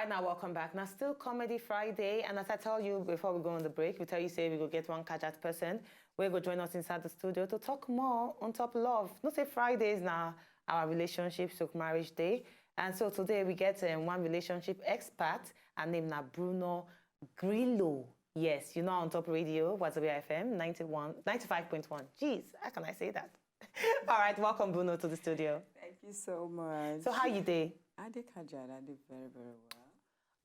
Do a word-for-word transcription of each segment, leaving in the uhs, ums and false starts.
And now welcome back. Now still Comedy Friday, and as I tell you before we go on the break, we tell you say we go get one kajat person wey go join us inside the studio to talk more on top love. No say Fridays now our relationship, so marriage day. And so today we get um, one relationship expert, her name na Bruno Grillo. Yes, you know on top radio, Wazobia F M, ninety-one, ninety-five point one. Jeez, how can I say that? All right, welcome Bruno to the studio. Thank you so much. So how you dey? I dey kajad, I dey very, very well.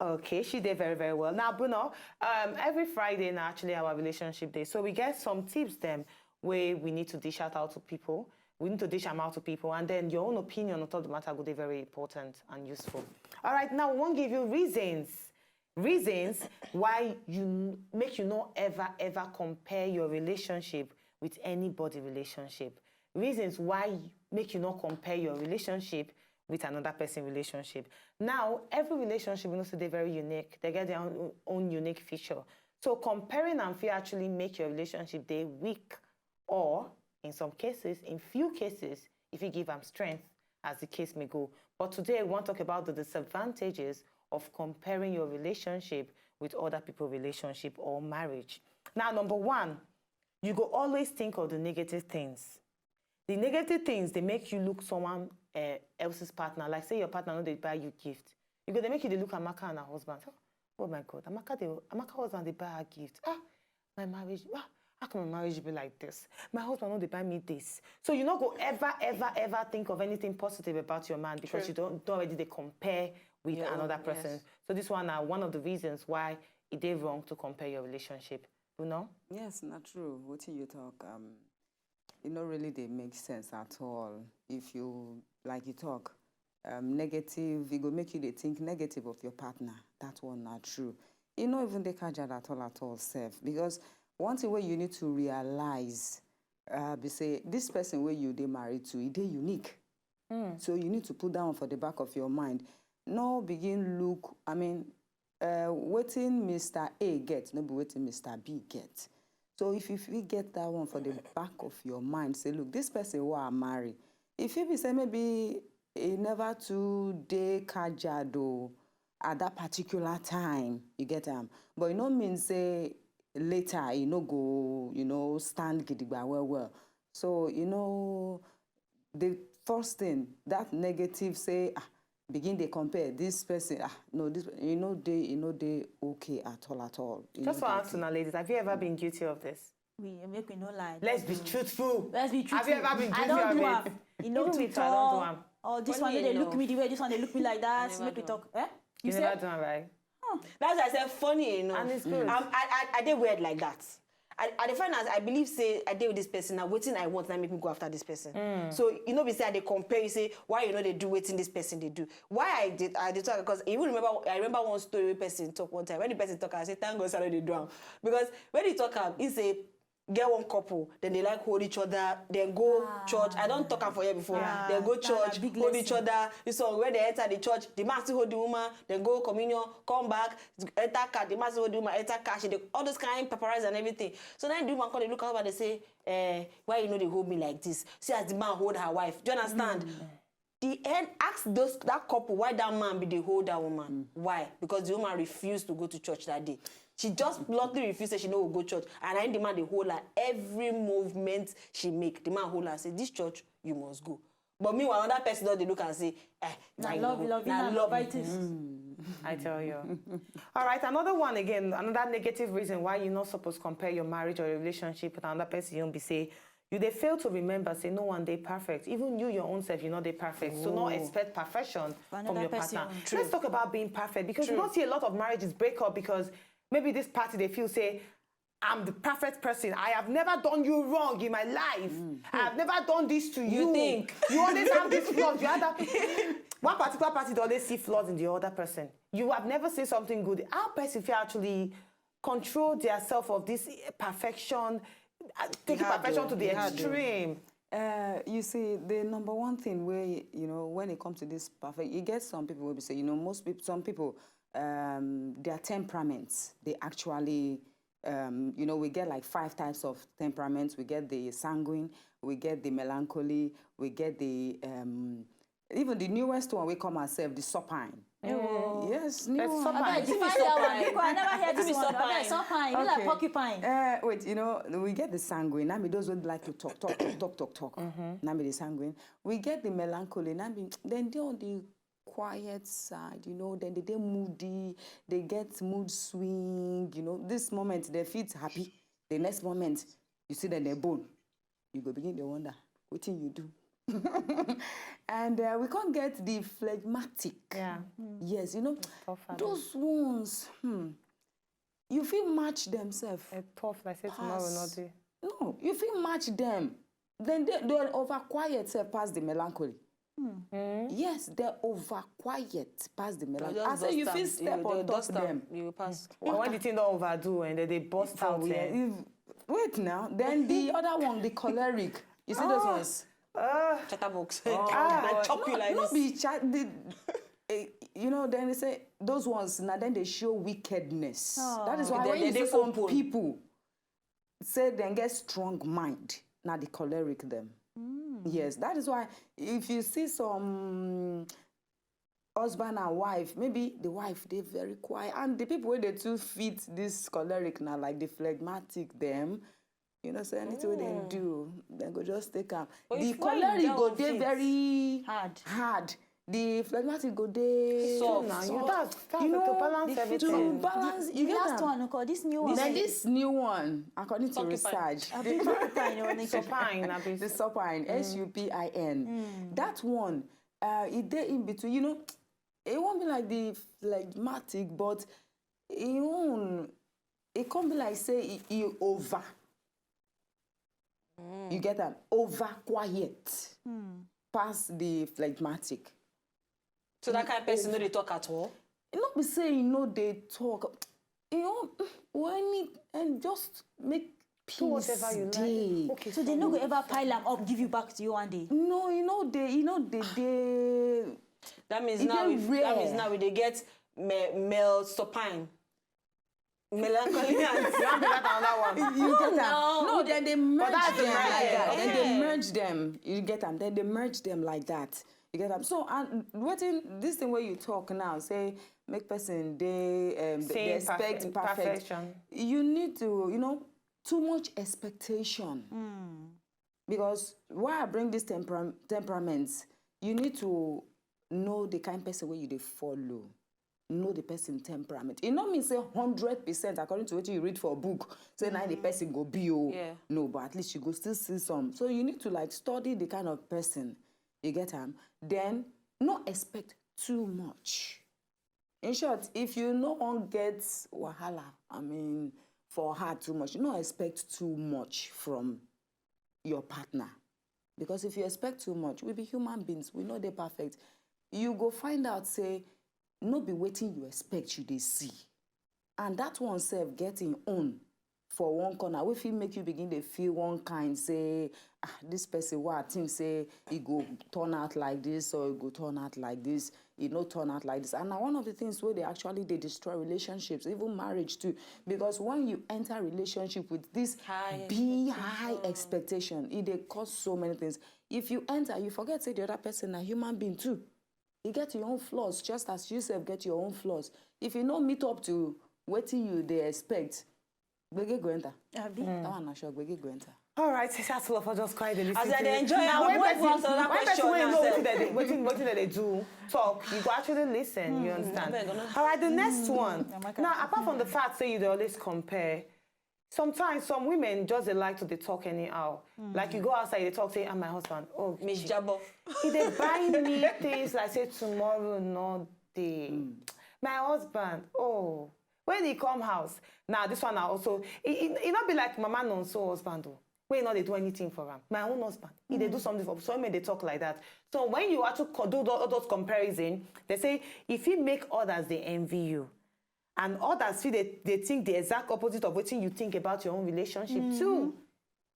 Okay, she dey very, very well. Now, Bruno, um, every Friday now actually our relationship day. So we get some tips them where we need to dish out, out to people. We need to dish them out to people. And then your own opinion on top the matter would be very important and useful. All right, now we won't give you reasons. Reasons why you n- make you not ever, ever compare your relationship with anybody relationship. Reasons why make you not compare your relationship with another person relationship. Now, every relationship, you know, so they're very unique. They get their own, own unique feature. So comparing and fear actually make your relationship they weak, or in some cases, in few cases, if you give them strength, as the case may go. But today, we want to talk about the disadvantages of comparing your relationship with other people's relationship or marriage. Now, number one, you go always think of the negative things. The negative things they make you look someone uh, else's partner. Like say your partner no dey buy you gift. You go they make you dey look Amaka and her husband. Oh, oh my God, Amaka dey Amaka husband dey buy her gift. Ah, my marriage. Ah, how come my marriage be like this? My husband no dey buy me this. So you no go ever, ever, ever think of anything positive about your man because True. you don't don't already they compare with Your own, another person. Yes. So this one now one of the reasons why it is wrong to compare your relationship. You know? Yes, not true. What you talk, um, it not really they make sense at all. If you like you talk, um, negative, it go make you they think negative of your partner. That one not true. It not even they kajad at all at all self, because one thing where you need to realize, uh, be say this person where you they married to, it they unique. So you need to put down for the back of your mind. No begin look. I mean, uh, waiting Mister A get, no be waiting Mister B get. So if you fit get that one for the back of your mind, say, look, this person who I marry, if you be say maybe he never too dey kajado at that particular time, you get am. But you know mean say later you no go, you know, stand gidigba well well. So you know the first thing that negative say ah begin dey compare this person ah no this you know dey you know dey okay at all at all. You Just no for dey asking now, ladies, have you ever been guilty of this? We make we no lie. Let's be truthful. Let's be truthful. Have you ever been I guilty don't of do it? am. You know Even too me too, I don't do tall. am. Or this Funny one no dey look enough, me the way this one dey look me like that. never Make we do talk. Eh? You You never say? do am, right? That's why I said funny enough. And it's good. Um, I, I, I dey weird like that. I, I dey find as I believe say I dey with this person now. Waiting I want now make me go after this person. So you know, be say I dey compare. You say why you know they do waiting this person they do. Why I did I did talk because even remember I remember one story where person talk one time when the person talk I say thank God I know they do am because when he talk am he say get one couple then they like hold each other then go church I don't talk am for here before then go that na church big hold each lesson. Other you saw when they enter the church the man still hold the woman then go communion come back enter car the man still hold the woman enter car she dey all those kind paparazzi and everything so then the woman come dey look at her and dey say eh why you no dey hold me like this see as the man hold her wife do you understand the end ask those that couple why that man be dey hold that woman why because the woman refuse to go to church that day she just bluntly refuse say she no go go church and na him the man dey hold her every movement she make the man hold her say this church you must go but meanwhile another person don dey look am say eh Na why you love, no go? love, Na na love love it is. I tell you. All right, another one again, another negative reason why you're not supposed to compare your marriage or your relationship with another person, you'll be say, you they fail to remember, say, no one they perfect. Even you, your own self, you're not they perfect. So not expect perfection For from another your person. Partner. Let's talk about being perfect because we don't see a lot of marriages break up because maybe this party they feel say, I'm the perfect person. I have never done you wrong in my life. I have never done this to you. think? You always have these flaws. You have that one particular party they always see flaws in the other person. You have never seen something good. How person feel actually control their self of this perfection, uh, taking hard perfection o, to the e hard o. Extreme. Uh, you see, the number one thing where you know when it comes to this perfect, you get some people will be say, you know, most people, some people, um, their temperaments, they actually, um, you know, we get like five types of temperaments. We get the sanguine, we get the melancholy, we get the um, Even the newest one wey come out sef, the supine. Yes, new But one. supine. Abeg, Give me define that one supine. because I never hear this Give me one. Abeg, supine. supine. You like Okay. Porcupine. Uh, wait, you know, we get the sanguine. I mean, those who like to talk, talk, talk, talk, talk, talk. Now be the sanguine. We get the melancholy. Now be then they on the quiet side, you know. Then they dey moody. They get mood swing. You know, this moment they fit happy. The next moment, you see them they bone. You go begin to wonder what thing you do. And uh, we can't get the phlegmatic. Yeah. Yes, you know, Tough. those ones, hmm, you feel match themselves. A tough like say tomorrow Pass. Not day. No, you feel match them. Then they, they over quiet self pass the melancholy. Yes, they over quiet pass the melancholy. I say you feel step on top them. You pass. And when the thing don't overdo and then they burst out. Yeah, Eh? if- wait now, then the other one, the choleric. You see those ones? Ah, Chatterbox. Ah. I chop you like No this. be chat. The, eh, you know, then they say those ones now. Then they show wickedness. That is why They- when they- you they see some open. people say they get strong mind, now the choleric them. Yes, that is why if you see some husband and wife, maybe the wife they very quiet, and the people where they too fit this choleric now, like the phlegmatic them. You know, so anything wey they do, they go just take am. But The if when you choleric get go on dey fit- very Hard. hard. The phlegmatic go dey Soft. Now you soft. that's that's You to know, balance the everything. To balance, you The get last am. One, okay, this new one. Then this new one, according to Porcupine. research, Abi porcupine or Supine, abi. the supine, S U P I N. That one, uh, it dey in between. You know, it won't be like the phlegmatic, but it won't. It can't be like say it, it over. You get am over quiet, pass the phlegmatic. So that kind of person no dey talk at all. E no be say you no dey talk. You know, when it, and just make Do whatever you peace like. Dey. Okay, So they no go ever pile am up, give you back to you one day. No, you know they, you know they, they. That means E now dey we, that means rare. Now we dey get me, male supine. Melancholy and You have that another one. You get am? No. No, then they merge that's the them like merge. that. Then they Yeah. merge them. You get am? Then they merge them like that. You get am? So and waiting this thing where you talk now, say make person they um, they Same expect perfe- perfect. perfection. You need to, you know, too much expectation. Because why I bring this temperam- temperaments, you need to know the kind person where you dey follow. Know the person temperament. It not mean say hundred percent according to what you read for a book. Say now the person go be o. Yeah. No, but at least you go still see some. So you need to like study the kind of person you get am. Then no expect too much. In short, if you no wan get wahala, I mean, for her too much, no expect too much from your partner. Because if you expect too much, we be human beings, we no dey perfect. You go find out say no be wetin you expect you dey see. And that one sef get im own for one corner wey fit make you begin dey feel one kind say, ah, this person wey I think say e go turn out like this or e go turn out like this, e no turn out like this. And na one of the things wey dey actually dey destroy relationships, even marriage too. Because when you enter relationship with this High big high expectation, e dey cause so many things. If you enter, you forget say the other person na human being too. You get your own flaws just as you sef get your own flaws. If you no meet up to wetin you dey expect, gbege go enter. Abi. That one na sure, gbege go enter. All right, that's all of us just quiet the As I dey enjoy am, When wait person, for another when person question wey now, know sef. wetin they dey wetin wetin they dey do talk, you go actually listen. You understand? Abeg, no. All right, the next one. Amaka. Now, apart from the fact say you dey always compare, sometimes some women just dey like to dey talk anyhow. Like you go outside, you dey talk say, "Ah, my husband, oh, Miss Jabo. he dey buy me things like say tomorrow no dey. My husband, oh, when he come house, now this one na also, e e e no be like Mama Nonso husband o, wey no dey do anything for am. My own husband, he dey do something for, so women dey talk like that. So when you actually co- do tho- all those comparison, they say if you make others dey envy you, and others feel they, they think the exact opposite of wetin you think about your own relationship too.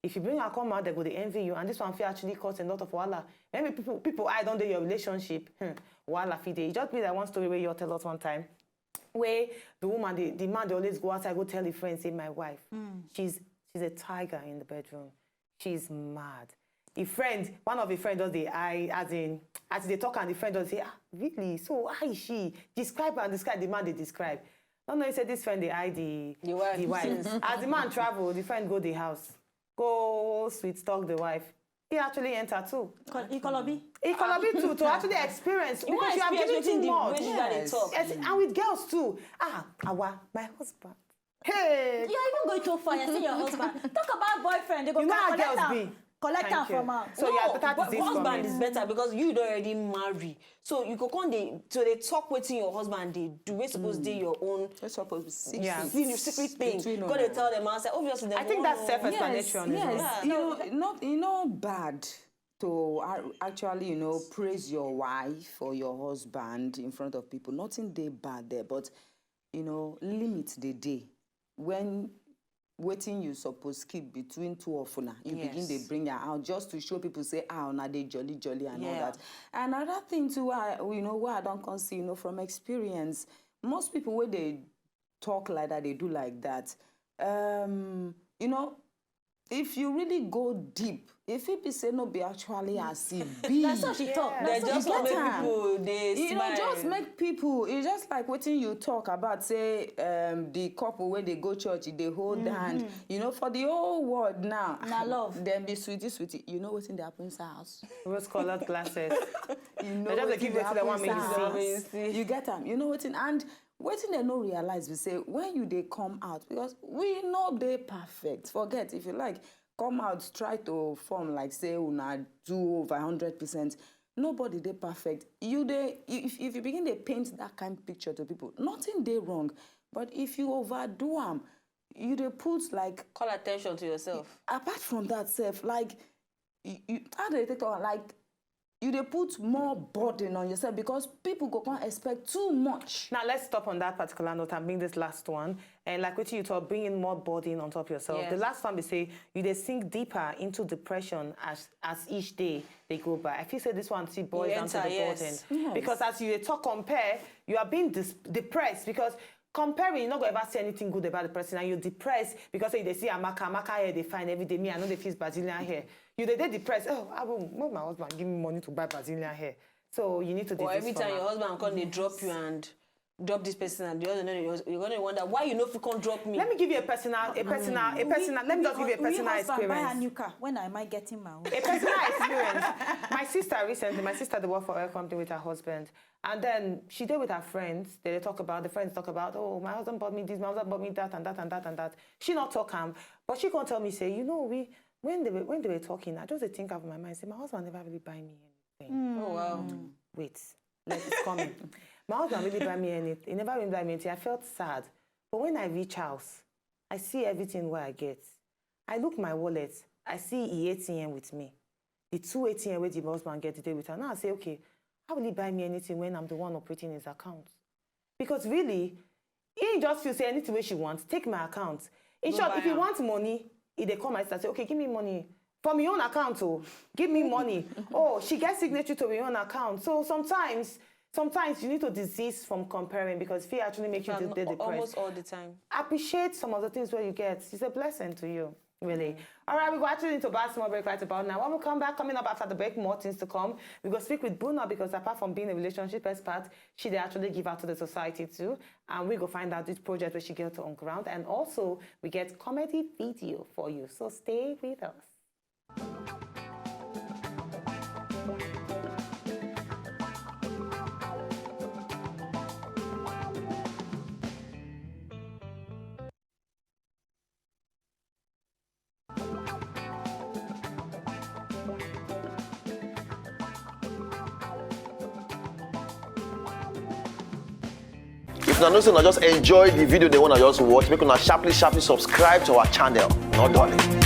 If you bring her come out, they go dey envy you, and this one fit actually cause a lot of wahala. Maybe people people eye don dey your relationship, hmm, wahala fit dey. E just be like one story wey you tell us one time, where the woman, the, the man, they always go outside go tell a friend say, "My wife, she's she's a tiger in the bedroom. She's mad." A friend, one of a friend just dey eye, as in, as they talk and the friend just say, "Ah, really? So how is she? Describe and describe." The man dey describe. No, no, he said this friend dey eye the, The wife. the wife. As the man travel, the friend go the house, go sweet talk the wife. He actually enter too. Col- Ikolobi. He Kolobi too to actually experience. You wan Because you have experience given wetin too the much. wetin that dey talk. Yes, and with girls too. Ah, awa, my husband. Hey. You're even going too far. You're saying your husband. Talk about boyfriend. They go You know how collect girls am. Be. Collect Thank am you. from am. So you No, have better but to do it for husband me. Is better because you don already marry. So you go come dey so dey talk wetin your husband dey do wey suppose dey your own It's supposed to be six Yeah. feet. see the secret thing. Between Go dey una. Tell them, I say obviously. I think that's self-explanation. Yes, Isn't it? yes. You know, you know, not you know bad to uh, actually you know praise your wife or your husband in front of people. Nothing dey bad there, but you know, limit the day when waiting you suppose keep between two of una. You begin Yes. dey bring her out just to show people say ah una dey jolly jolly and all Yeah. That. Another thing too, I you know what I don't come see you know from experience. Most people wey dey talk like that, they do like that. Um, you know, if you really go deep, if it be say no be actually as it be. That's what she talk. They That's what just she want talk. make Get am. People dey You know, smile. Just make people. It's just like wetin you talk about. Say um, the couple where they go church, they hold hand. You know, for the whole world now. Na love. Then be sweetie, sweetie. You know what's in the happen inside house. Rose-colored glasses. You know They just wetin give dey wetin they want happen make you inside see. House. You get am. You know wetin and wetin dem no realize be say when you dey come out because we no dey perfect. Forget if you like come out try to form like say una do over hundred percent. Nobody dey perfect. You dey if if you begin dey paint that kind picture to people, nothing dey wrong. But if you overdo am, you dey put like Call attention to yourself. Apart from that sef, like you, you how do you take talk like you dey put more burden on yourself because people go come expect too much. Now let's stop on that particular note and bring this last one. And like what you talk, bringing more burden on top of yourself. Yes. The last one we say you dey sink deeper into depression as as each day they go by. I feel say this one see boys You down to enter, the yes. Burden because as you dey talk compare, you are being dis- depressed because comparing you no go ever see anything good about the person and you depressed because you dey see amaka amaka hair dey fine every day me I no dey feel brazilian hair you dey dey depressed oh I will make my husband give me money to buy brazilian hair so you need to Or desist every from time am. Your husband come dey drop you and drop this person and the other no dey you're gonna wonder why you no fit come drop me. Let me give you a personal, a personal, a personal. Let me just give you a personal Husband buy a experience. New car when I might get him my own. A personal experience. My sister recently, my sister dey work for a company with her husband, and then she dey with her friends. They dey talk about the friends talk about, oh, my husband bought me this, my husband bought me that, and that, and that, and that. She not talk am, but she come tell me say, you know, we when they were when they were talking, I just dey think of my mind say my husband never really buy me anything. Oh wow. Wait, like it's coming. My husband really buy me anything. He never really buy me anything. I felt sad. But when I reach house, I see everything where I get. I look my wallet. I see e A T M with me. The two A T M where the husband get today with her. Now I say, okay, how will he buy me anything when I'm the one operating his account? Because really, he just feel say anything where she wants, take my account. In Go short, buy if he am. Wants money, he dey come my sister say, okay, give me money from your own account, oh, give me money. Oh, she gets signature to your own account. So sometimes, sometimes you need to desist from comparing because fear actually makes you Fam- de- de- depressed. Almost all the time. Appreciate some of the things where you get. It's a blessing to you. Really. All right, we go actually need to buy a small break right about now. When we come back, coming up after the break, more things to come. We go speak with Buna because apart from being a relationship expert, she dey actually give out to the society too. And we go find out this project where she get on ground. And also, we get comedy video for you. So stay with us. If una know say una just enjoy the video dem wey una just watch, make una sharply sharply subscribe to our channel. No dulling.